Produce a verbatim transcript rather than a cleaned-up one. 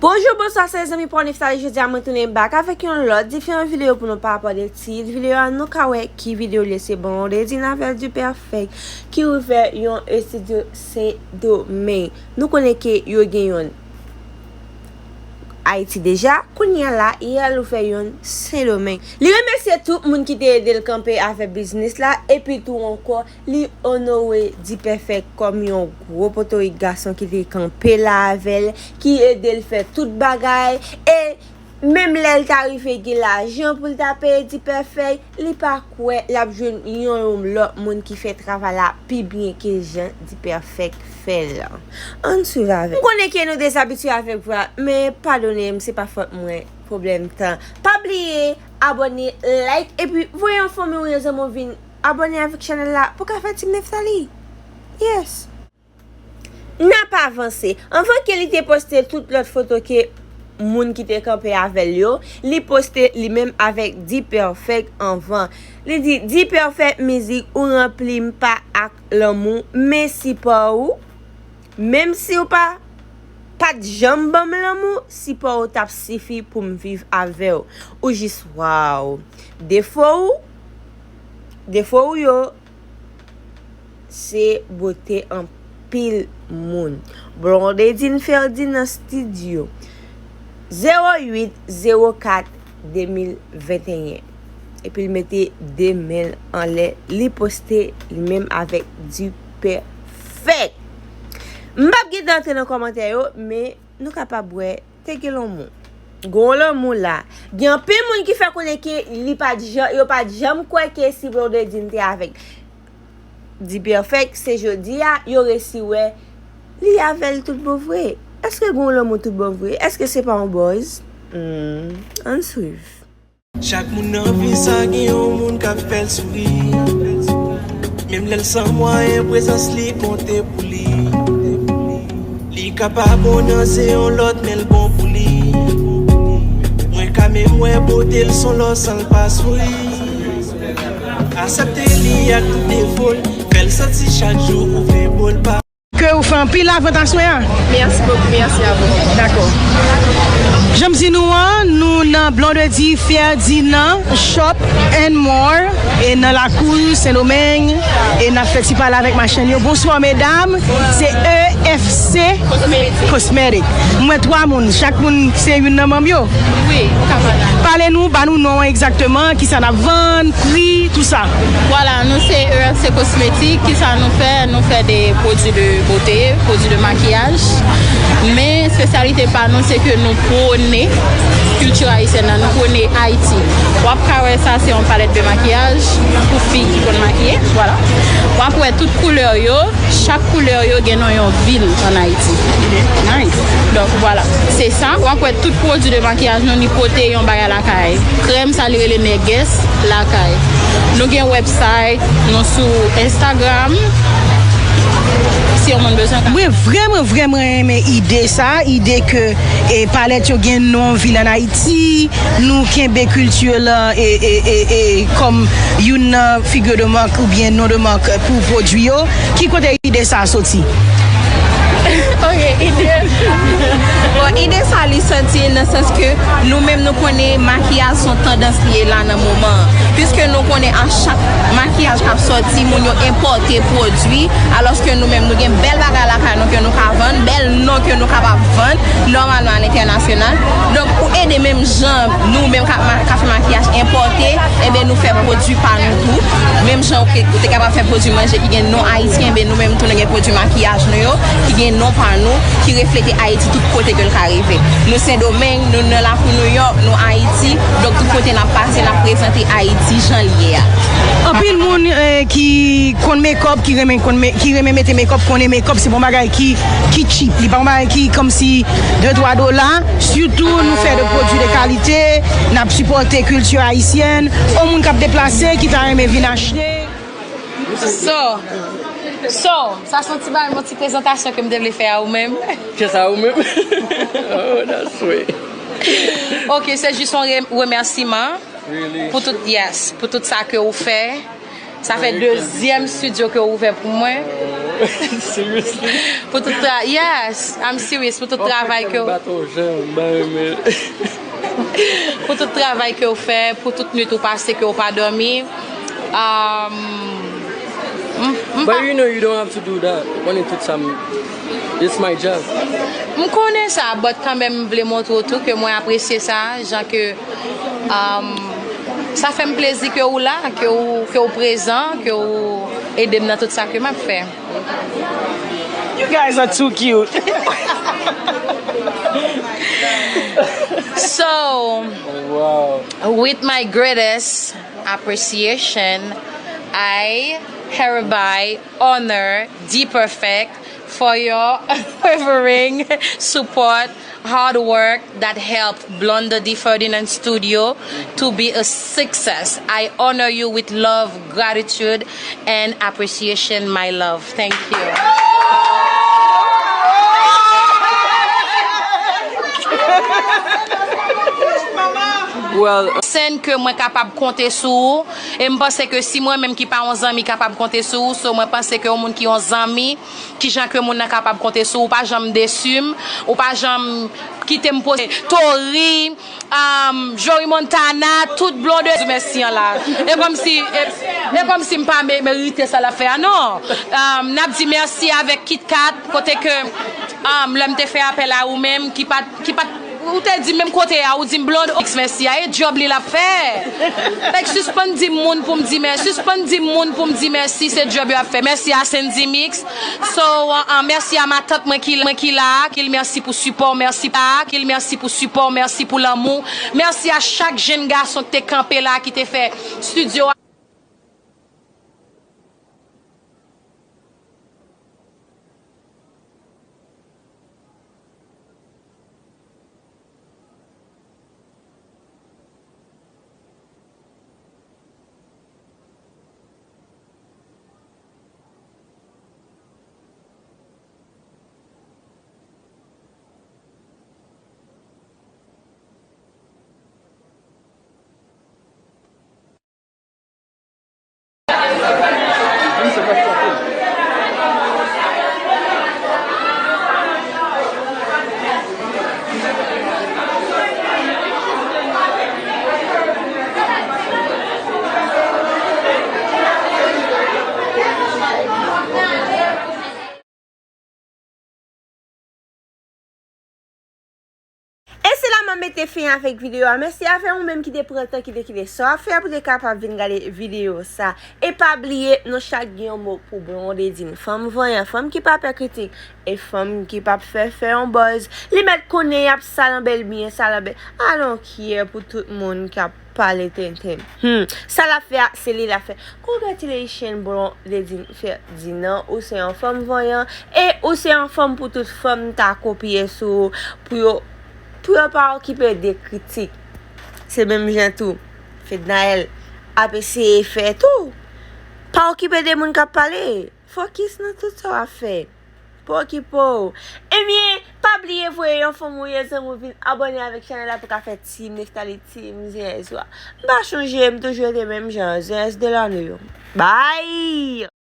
Bonjou, bonswa, se zanmi pa w Nephtalie. Jodi a mwen tounen back avèk yon lòt diferan videyo pou nou pa pèdi tit videyo a. Nou ka wè ki videyo l ye, se Blondedy avèk Dipèfèk ki ouvè yon estidyo Sendomeng. Nou konnen ke yo gen yon Ayiti deja, kounye a la, y al ouvè yon Sendomeng. Li remèsye tout moun ki te ede l kanpe avèk biznis la, epi tou ankò, li onore Dipèfèk kòm yon gwo potorik gason ki te kanpe la avè l, ki ede l fè tout bagay, e menm lè l ta rive gen lajan pou l ta peye Dipèfèk, li pa kwè l ap jwenn yon, yon lòt moun ki fè travay la pi byen ke jan Dipèfèk fè l. Ann swiv avè m. M konnen ke nou dezabitye avèk vwa, men padone m, se pa fòt mwen, pwoblèm tan. Pa bliye abòne, like, epi voye yon fanmi w, yon zanmi w vin abòne avèk chanèl la pou ka fè Team Nephtalie. Yes. N ap avanse. Anvan ke li te poste tout lòt foto ke moun ki te kanpe avè l yo, li poste li menm avèk Dipèfèk anvan. Li di, Dipèfèk mizik, ou ranpli m pa ak lanmou, men sipò ou, menm si w pa, pa t janm ban m lanmou, sipò ou t ap sifi pou m viv avè w. Ou jis, waw. Defo ou, defo ou yo, se bote anpil moun. Blondedy Ferdy nan estidyo. Zewo uit zewo kat de mil venteyen. Epi l mete de men l anlè, li poste li menm avèk Dipèfèk. M p ap gentan antre nan kòmantè yo, men nou kapab wè te gen lanmou. Gen yon lanmou la. Gen anpil moun ki fè konnen ke li pa t jan, yo pa t janm kwè ke si Blondedy te avèk Dipèfèk, se jodi a yo resi wè li avè l tout bon vre. Èske gen yon lanmou tout bon vre? Èske se pa yon buzz? Hmm, ann swiv. Chak moun nan vi sa gen yon moun k ap fè l souri. Menm lè l san mwayen, prezans li konte pou li. Li ka pa bon nan ze yon lòt, men l bon pou li. Mwen ka menm wè bote l s on lò san l pa souri. Aksepte li ak tout defo l, fè l santi chak jou ou vle bo l pa. Ke ou fè anpil lavant aswè a. Merci beaucoup, merci à vous. Dakò. Jan m di nou an, nou nan Blondedy Ferdinand Shop and More, e nan lakou Sendomeng, e n ap fè ti pale avèk machann yo. Bonswa, medam. Se E F C Cosmetic. Cosmetic. M wè twa moun, chak moun se youn nan manm yo. Wi, ou ka pale. Pale nou, ba nou non an egzakteman, kisa n ap vann, pri, tou sa. Vwala, nou se E F C Cosmetic. Kisa nou fè? Nou fè de pwodui de bote, pwodui de makiyaj. Men, espesyalite pa nou, se ke nou pwone kilti ayisyèn nan, nou pwone Ayiti. W ap ka wè sa, se yon palèt de makiyaj pou fi ki konn makiye, vwala. W ap wè tout koulè yo, chak koulè yo gen non yon vil ann Ayiti. Nice. Donk, vwala. Se sa. W ap wè tout pwodui de makiyaj nou, ni pote yon bagay lakay. Krèm, sa li rele nègès lakay. Nou gen website, nou sou Instagram. Si yon moun bezwen ka. Mwen vrèman, vrèman renmen ide sa, ide ke, e, palèt yo gen non vil ann Ayiti, nou kenbe kilti lan, e, e, e, e, kòm youn nan figure de marque oubyen nom de marque pou pwodui yo. Ki kote ide sa a soti? Ok, ide. Bon, ide sa li soti nan sans ke nou menm nou konnen makiyaj se yon tandans li ye la nan moman an. Piske nou konnen a chak makiyaj k ap sòti, moun yo enpòte pwodui, alòske nou menm nou gen bèl bagay lakay nou ke nou ka vann, bèl non ke nou kapab vann nòmalman alentènasyonal. Donk, pou ede menm jan nou menm k ap ma-, ka fè makiyaj enpòte, enben nou fè pwodui pa nou tou. Menm jan ou ke, ou te kapab fè pwodui manje ki gen non ayisyen, enben nou menm tou nou gen pwodui makiyaj nou yo ki gen non pa nou, ki reflete Ayiti tout kote ke l ka rive. Nou Sendomeng, nou nan lakou Nouyòk, nou Ayiti, donk tout kote n ap pase, n ap prezante Ayiti jan l ye a. Anpil moun, eh, ki konn mekòp, ki renmen konn me-, ki renmen mete mekòp, konnen mekòp se pa yon bagay ki, ki cheap, li pa yon bagay ki kòmsi de twa dola. Sitou nou fè de pwodui de kalite, n ap sipòte kilti ayisyèn. Yon moun k ap deplase, ki ta renmen vin achte. So, so, sa se yon ti bagay, yon ti prezantasyon ke m te vle fè a ou menm. Kisa ou menm? Oh, that's sweet. Ok, se jis yon re-, remèsiman. Really? Pou tout, yes, pou tout sa ke ou fè. Sa fè dezyèm estidyo ke ou ouvè pou mwen. Seriously? Pou tout tra-, yes, I'm serious. Pou tout travay ke w, pou tout travay ke w fè, pou tout nwit ou pase ke w pa dòmi. Um, m, m But pa you know you don't have to do that. Mwen tout sa m, it's my job. M konnen sa, but kanmenm m vle montre w tou ke mwen apresye sa, jan ke, um, sa fè m plezi ke w la, ke w, ke w prezan, ke w ede m nan tout sa ke m ap fè. You guys are too cute. So, wow, with my greatest appreciation, I hereby honor D Perfect for your unwavering support, hard work that helped Blonde D Ferdinand Studio to be a success. I honor you with love, gratitude, and appreciation, my love. Thank you. Well, sèn ke mwen kapab konte sou ou, e m panse ke si mwen menm ki pa yon zanmi kapab konte sou ou, so mwen panse ke yon moun ki yon zanmi, kijan ke moun nan kapab konte sou ou, ou pa janm desi m, ou pa janm kite m poze Tori, um, Joey Montana, tout Blonde, mèsi an la. E kòmsi, e, e kòmsi m pa me-, merite sa l ap fè a, non. Um, n ap di mèsi avèk Kit Kat, kote ke, um, lè m te fè apèl a ou menm, ki pa t, ki pa t, ou te di menm kote a, ou di m Blonde, oh, mèsi a, e djòb li l ap fè. Like, sispann di m moun pou m di mèsi, sispann di m moun pou m di mèsi, se djòb yo ap fè. Mèsi a Sandy Mix. So, uh, uh, mèsi a matant mwen ki, mwen ki la, ki l mèsi pou sipò, mèsi pa, ki l mèsi pou sipò, mèsi pou lanmou. Mèsi a chak jenn gason ki te kanpe la, ki te fè studio a. E se la m ap mete fen avèk videyo a. Mèsi avè ou menm ki te pran tan, ki te kite sa w ap fè a pou te kapab vin gade videyo sa. E pa bliye, nou chak gen yon mo pou Blondedine. Fanm vanyan, fanm ki pa pè kritik, e fanm ki p ap fè, fè yon buzz. Li mèt konnen y ap salanbè l byen, salanbè. I don't care pou tout moun k ap pale tenten. Hmm, sa l ap fè a, se li l ap fè. Congratulations, Blondedine Ferdinand, ou se yon fanm vanyan, e ou se yon fanm pou tout fanm ta kopye sou ou, pou yo, pou yo pa okipe de kritik. Se menm jan tou, Fednaelle ap eseye fè tou. Pa okipe de moun k ap pale. Fokis nan tout sa w ap fè. Pa okipe w. Ebyen, pa bliye voye yon fanm ou ye zanmi w vin abòne avèk chanèl la pou ka fè Team Nephtalie, Team Zeyèz ou a. M pa chonje, m toujou rete menm jan, Zeyèz de l'année. Bye!